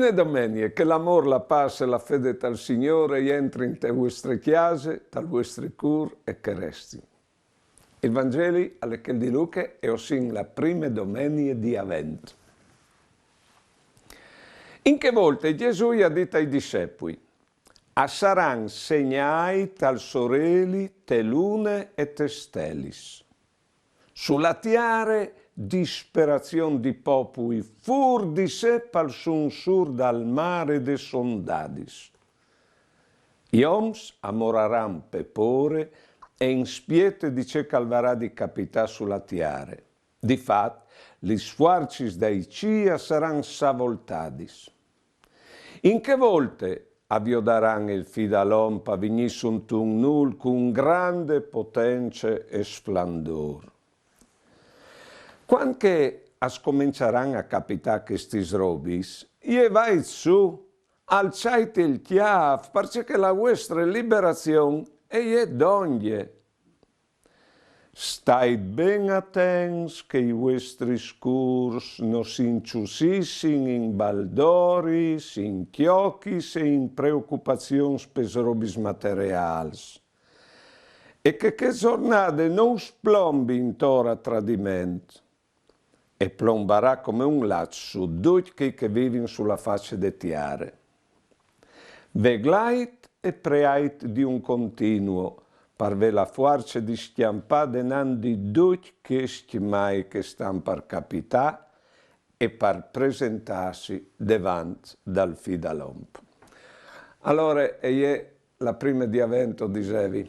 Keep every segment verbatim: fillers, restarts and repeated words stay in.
E domenie, che l'amôr, la pâs e la fede tal Signôr e jentrin te vuestre cjase, tal vuestri cûr e che restin. Il Vangeli al è chel di Luche e o sin la prime domenie di Avent. In chê volte Jesù i à dit ai dissepui: A saran segnâi tal soreli, te lune e tes stelis. Su la tiare disperazion di popui, fûr di sep al sun sûr dal mare de sondadis. I oms a moraran pe pôre e in spiete di ce che al varà di capitâ su la tiare. Di fat, lis fuarcis dai cîl a saran savoltadis. In chê volte a viodaran il Fi dal om a vignî suntun nûl cun grande potence e sflandôr. Cuant che a scomençaran a capitâ chestis robis, jevait sù, alçait il cjâf, parcè che la vuestre liberazion e je dongje. Stait ben atents che i vuestris cûrs no si inçussissin in baldoris, in cjochis e in preocupazions pes robis materiâls, e che chê zornade no us plombi intor a tradiment. E plombarà come un laç su ducj chei che vivin su la face de tiare. Veglait e preait di un continuo, par vê la fuarce di scjampâ denant di ducj chescj mai che stan par capitâ e par presentâsi devant dal Fi dal om. Alore, e je la prime di Avent, o disevi.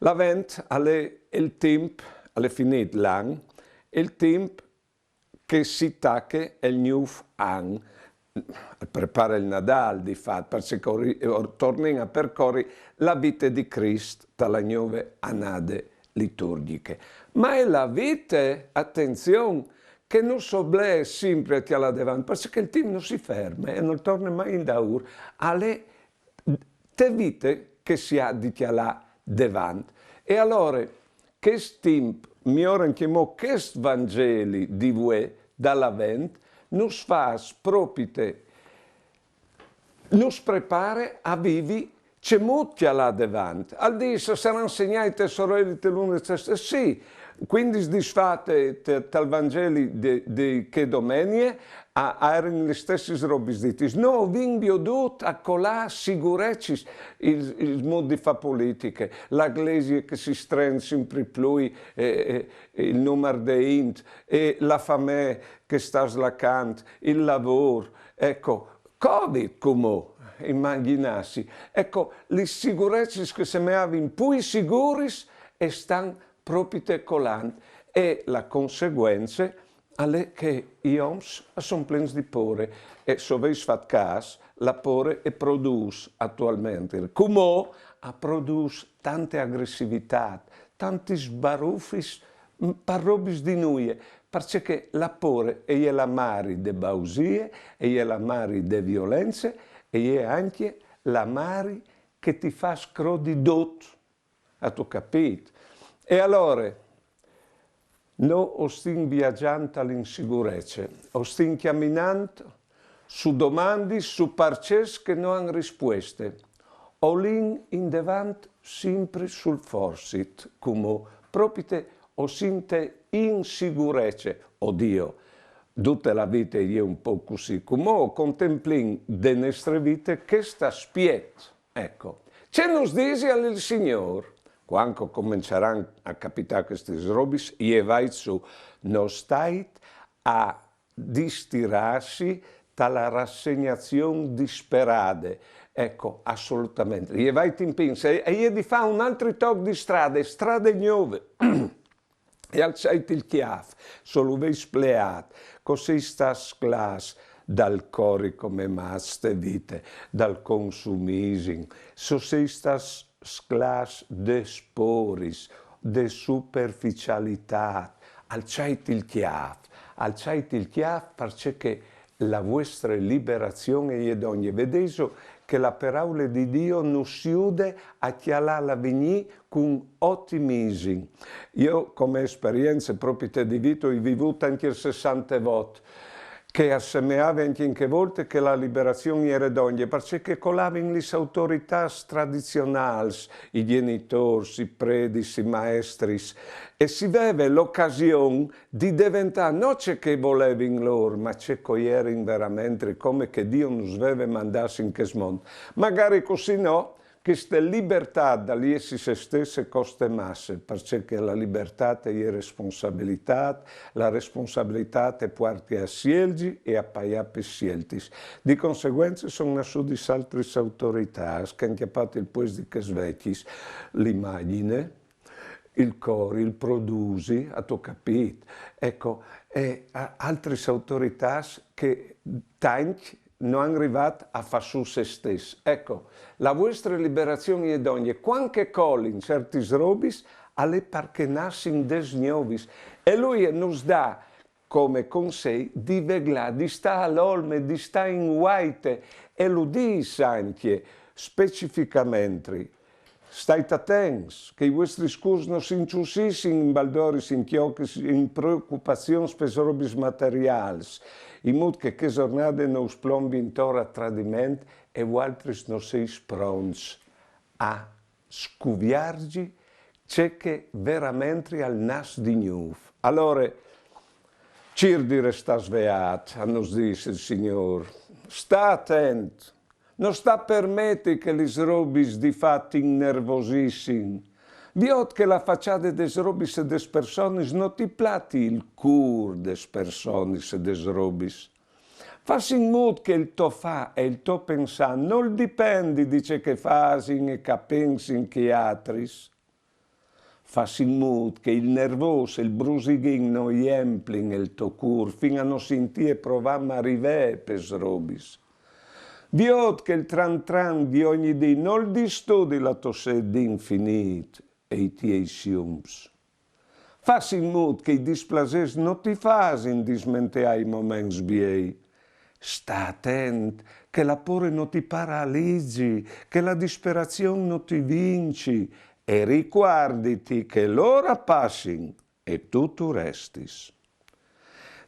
L'Avent al è il timp, al è finît l'an, il timp che si tache il gnûf an, al prepare il Nadâl, di fat, parcè che o ri-, o tornin a percori la vite di Crist ta la gnove anade liturgjiche. Ma e la vite, atenzion, che no si oblee simpri a cjalâ devant, parcè che il timp no si ferme e no torne mai indaûr, al è te vite che si à di cjalâ devant. E alore, chest timp, miôr ancjemò chest Vangeli di vuê, dal Avent, nus fâs propite, nus prepare a vivi cemût cjalâ devant. Al dîs, a saran segnâi te soreli, te lune, te ste-, sì, cuindis dîs fa te, te, tal Vangeli de, de chê domenie, a, a jerin lis stessis robis ditis. Nô o vin viodût a colâ sigurecis il, il mût di fâ politiche, la Glesie che si strent simpri plui, eh, eh, il numar de int, e la famee che e sta slacant, il lavôr, eco, Covid cumò, imagjinâsi. Eco, lis sigurecis che semeavin plui siguris e stan propite colant, e la conseguence al è che i oms a son plens di pôre, e se o vês fat câs, la pôre e produs atualmentri. Cumò a produs tante agressivitât, tantis barufis, m, par robis di nuie, parcè che la pôre e je la mari de bausie, e je la mari de violence, e je ancje la mari che ti fâs crodi dut. Âstu capît? E alore, nô o stin viagjant a la insigurece, o stin cjaminant su domandis, su parcès che no àn rispueste. O lin indevant simpri sul forsit, cumò, propite o sin te insigurece, o Diu, dute la vite e je un pôc cussì, cumò o contemplìn de nestre vite chest aspiet. Eco, ce nus disial il Signôr? Cuant che o començaran a capitâ chestis robis, jevait sù, no stait a distirâsi ta la rassegnazion disperade. Eco, assolutamentri. Jevait in pinze, e, e je di fâ un altri toc di strade, strade gnove. E alçait il cjâf, se lu vês pleât, che o sês stâts sclâfs dal cori come mats te vite, dal consumisim, se o sês stâts sclâfs des pôris, de superficialitât, alçait il cjâf, alçait il cjâf parcè che la vuestre liberazion e je dongje. Vedêso che la peraule di Diu nus jude a cjalâ l'avignî cun otimisim. Jo, come esperience propite di vite, o ai vivût ancje il sessantevot. che al semeave ancje in chê volte che la liberazion e jere dongje, parcè che a colavin lis autoritâts tradizionâls, i gjenitôrs, i predis, i maestris, e si veve la ocasion di deventâ no ce che a volevin lôr, ma ce che a jerin verementri, come che Diu nus veve mandâts in chest mont. Magari cussì no, cheste libertât dal jessi se stes e coste masse, parcè che la libertât e je responsabilitât, la responsabilitât e puarte a sielzi e a paiâ pes sieltis. Di conseguence a son nassudis altris autoritâts che a àn cjapât il puest di chês vecjis, la imagjin, il cori, il produsi, âstu capît? Eco, e altris autoritâts che tancj no àn rivât a fâ sù se stes. Eco, la vuestre liberazion e je dongje, cuant che a colin ciertis robis, al è parcè a nassin des gnovis. E lui nus da come consei di veglâ, di stâ al olme, di stâ in vuaite, e lu dîs ancje specificamentri: stait atents, che i vuestris cûrs no si inçussissin in baldoris, in cjochis, in preocupazions pes robis materiâls, in mût che chê zornade no us plombi intor a tradiment e vualtris no seis pronts a scuviarzi ce che verementri al nas di gnûf. Alore, cîr di restâ sveât, a nus dîs il Signôr. Sta atent, no sta permeti che lis robis di fat ti innervosissin. Viôt che la façade des robis e des personis no ti plati il cûr des personis e des robis. Fâs in mût che il to fâ e il to pensâ nol dipendi di ce che a fasin e che a pensin chei altris. Fâs in mût che il nervôs e il brusighin no jemplin il to cûr fin a no sintî e provâ marivee pes robis. Viôt che il tran tran di ogni dì nol distudi la to sêt di infinît e i tiei siums. Fâs in mût che i displasêrs no ti fasin dismenteâ i moments biei. Sta atent che la pôre no ti paralizi, che la disperazion no ti vinci, e ricuarditi che lôr a passin e tu tu restis.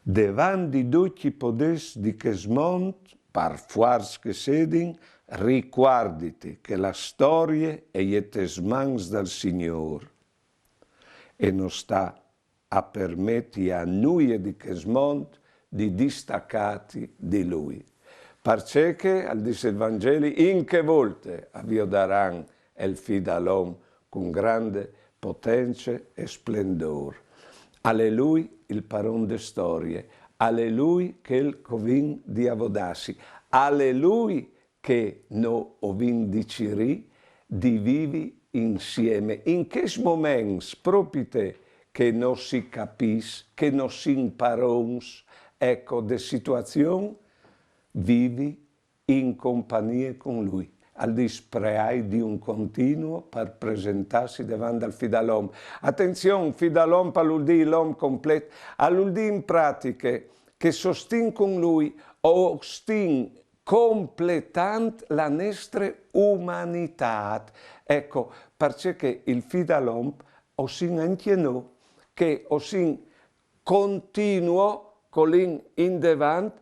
Devant di ducj i podês di chest mont, par fuarts che a sedin, ricuarditi che la storie e je tes mans dal Signôr. E no sta a permeti a nuie di chest mont di distacâti di lui. Parcè che, al dîs il Vangeli, in chê volte a viodaran il Fi dal om cun grande potence e splendôr. Al è lui il paron de storie, al è lui chel che o vin di avodâsi, al è lui che no o vin di cirî di vivi insiemi. In chescj moments, propite che no si capìs, che no sin parons, eco, de situazion, vivi in compagnie cun lui. Al dîs: preait di un continuo par presentâsi devant dal Fi dal om. Atenzion, Fi dal om al vûl dî l'om complet, al vûl dî in pratiche che se o stin cun lui, o stin completant la nestre umanitât. Eco, parcè che il Fi dal om o sin ancje nô, che o sin continuo, colìn indevant,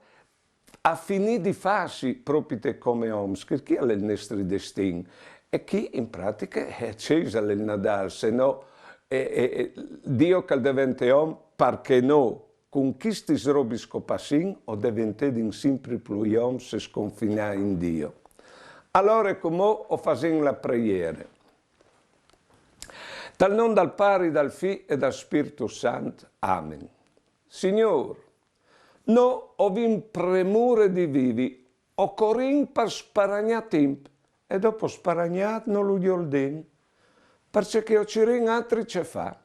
a finî di fâsi propite come oms, che chi al è il nestri destin. E chi in pratiche, eh, ce isal il Nadâl, se no, eh, eh, eh, Diu che al devente om, parcè no, cun chestis robis che o passìn, o deventedin simpri plui oms e sconfinâi in Diu. Alore, cumò o fasìn la preiere. Tal non dal Pari, dal Fi e dal Spirtu Sant. Amen. Signôr, nô o vin premure di vivi, o corìn par sparagnâ timp, e dopo sparagnât no lu gjoldìn, parcè che o cirìn altri ce fâ.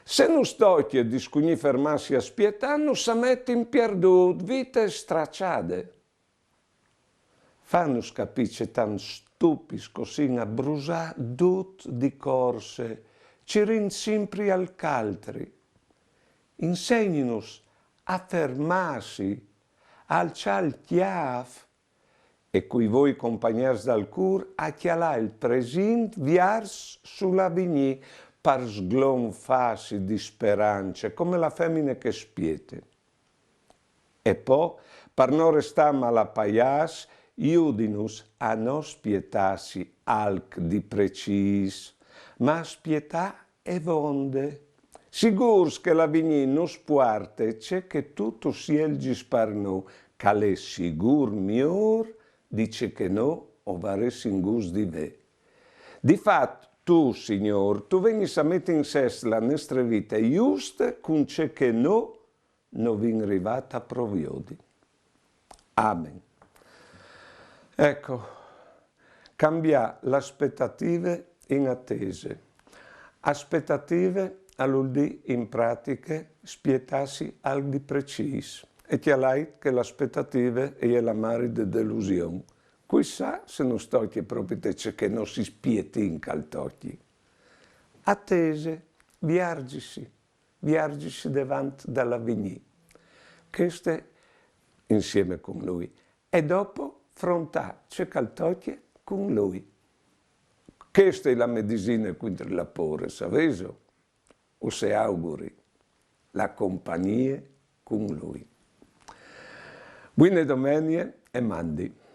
Se nus tocje di scugnî fermâsi a spietâ, nus a metin pierdût, vite straçade. Fânus capî ce tant stupits che o sin a brusâ dut di corse, cirint simpri alc altri. Insegninus a fermâsi, a alçâ il cjâf, e cui voi compagnâts dal cûr a cjalâ il presint viers sul avignî, par sglonfâsi di sperance, come la femine che spiete. E po, par no restà malapaiàs, judinus a no spietàsi alc di precìs, ma a spietà e vonde. Sigûrs che l'avignî nus puarte ce che tu tu sielzis par nô, ch'al è sigûr miôr di ce che nô o varessin gust di vê. Di fat, tu, Signôr, tu vegnis a meti in sès la nestre vite juste cun ce che nô no vin rivât a proviodi. Amen. Eco, cambiâ l'aspetative in atese. Aspetative al vûl dî in pratiche spietâsi alc di precìs. E cjalait che l'aspetative e je la mari de delusion. Cui sa se nus tocje propit ce che nô si spietìn ch'al tocji. Atese, viarzisi, viarzisi devant dal avignî. Cheste insiemi cun lui. E dopo frontâ ce ch'al tocje cun lui. Cheste e je la medisine cuintri la pôre, savêso? O se auguri la compagnie cun lui. Buine domenie e mandi.